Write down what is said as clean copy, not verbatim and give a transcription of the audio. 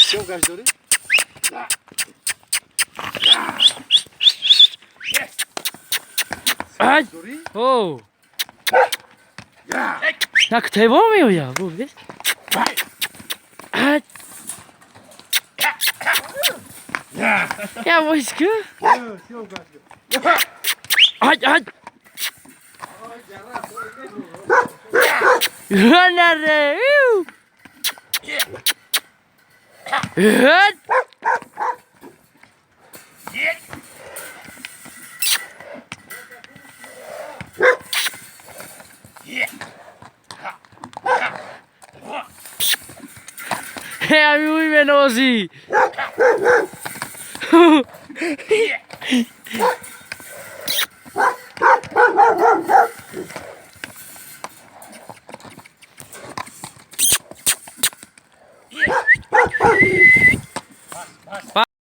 Чом гаш дорӣ? Ай! Дорӣ? 오. 나 대범이야, 뭐 왜? 아. 야, 뭐 있어? Сиём гаш. 아, 아. 나래. Ами уй менози.